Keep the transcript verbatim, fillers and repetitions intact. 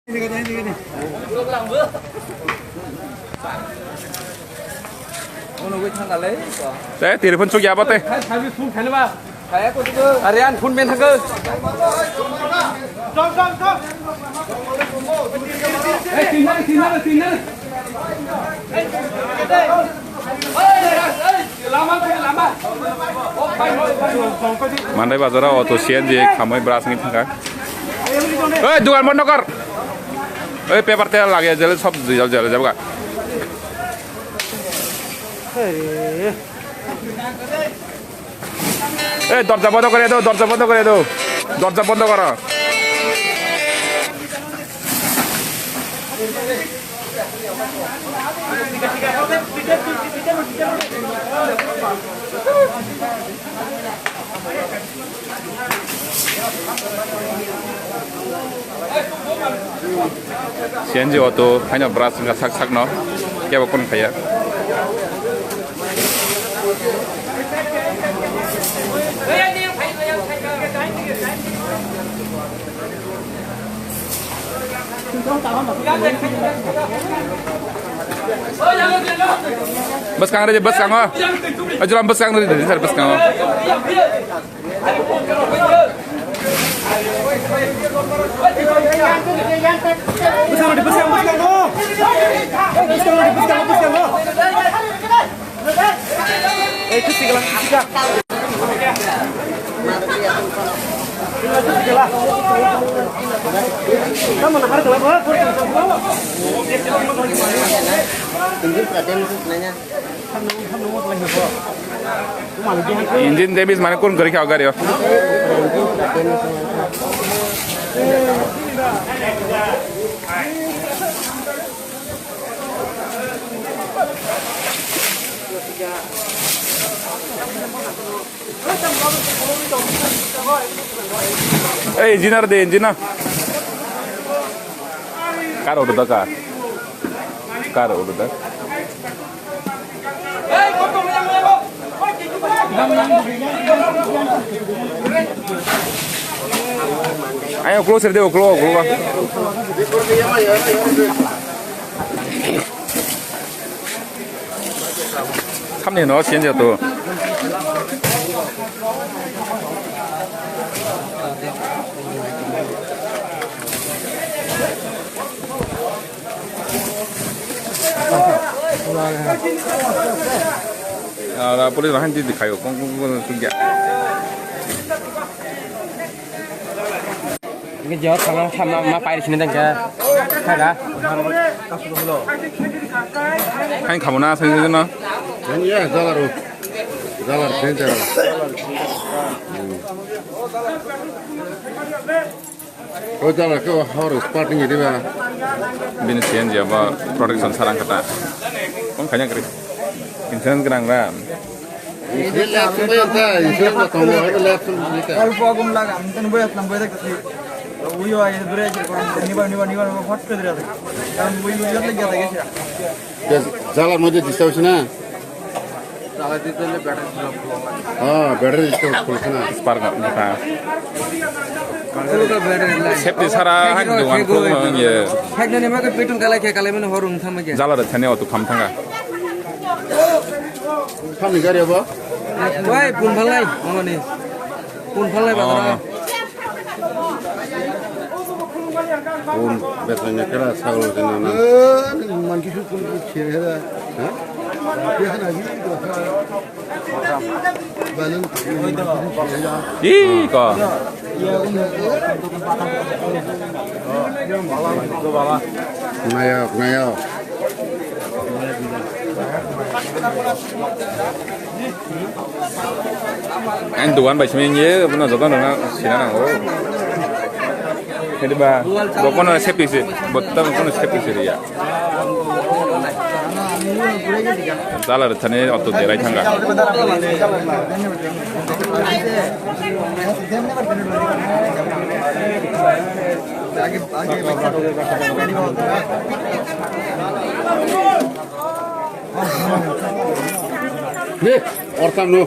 Tei, telephone chukya ba tei. Are, ang phone men thangkhe. Mandai bazar o auto C N G khamwi bwrasongwi thangkha. Oi, dukan bondo kor. Oi, paper tela lage, jele sob jel jel jabga. Oi, dorja bondo kore do, dorja bondo kore do. Dorja bondo koro. C N G auto haino bwrasongkha sak sakno, kebo kun khaiya. Bwskango rw di, bwskango. Ajulam bwskango rw di, sir, bwskango. Engine damage mane kun gari kha gari o. Ei, engineer de, engineer. Kar udah kar. Kar udah. Ayo, close de, close, close. Khamni no sian jato. Ara police bahan di dikhayo kong kong kong kong ya. Ini jawab sama sama ma pair sini tengke. Kada. Hain khamuna sai sai na. Ini ya jalar. Jalar sen jalar. O jalar ko hor sparking ini ba. Bini sian jaba protection sarang kata. Kong kanya kri. Insurance gerang ra. Insurance lab sumbai anta, insurance ba tongo, hai lab sumbai ta. Olpo agum laga, amten boya tang boya tak. Uyo ai bere je ko niba niba niba hot ke dira. Kan uyo uyo lagi ta gesa. Jala mujhe disturb sina. Jala disturb le battery full. Ha, battery disturb full sina. Spark na ta. Full ka battery lai. Safety sara hak dukan ko ye. Hak ne ma ke petrol kala ke kala mene horung thama ke. Jala da thane auto kham thanga. Khamni gari abo? Wai, pun phalnai, mangani. Pun phalnai bazar. Pun betanya kera sagol kena na. Eh, manki su pun khere da. Ha? Ih, kok. Nayok, nayok. Ang dugan bai simi ye, bono joto no sina nango. Jadi ba, bokono sepi se, botta bokono sepi se ya. Jala rwthani auto derai thanga. Ne, ortam no.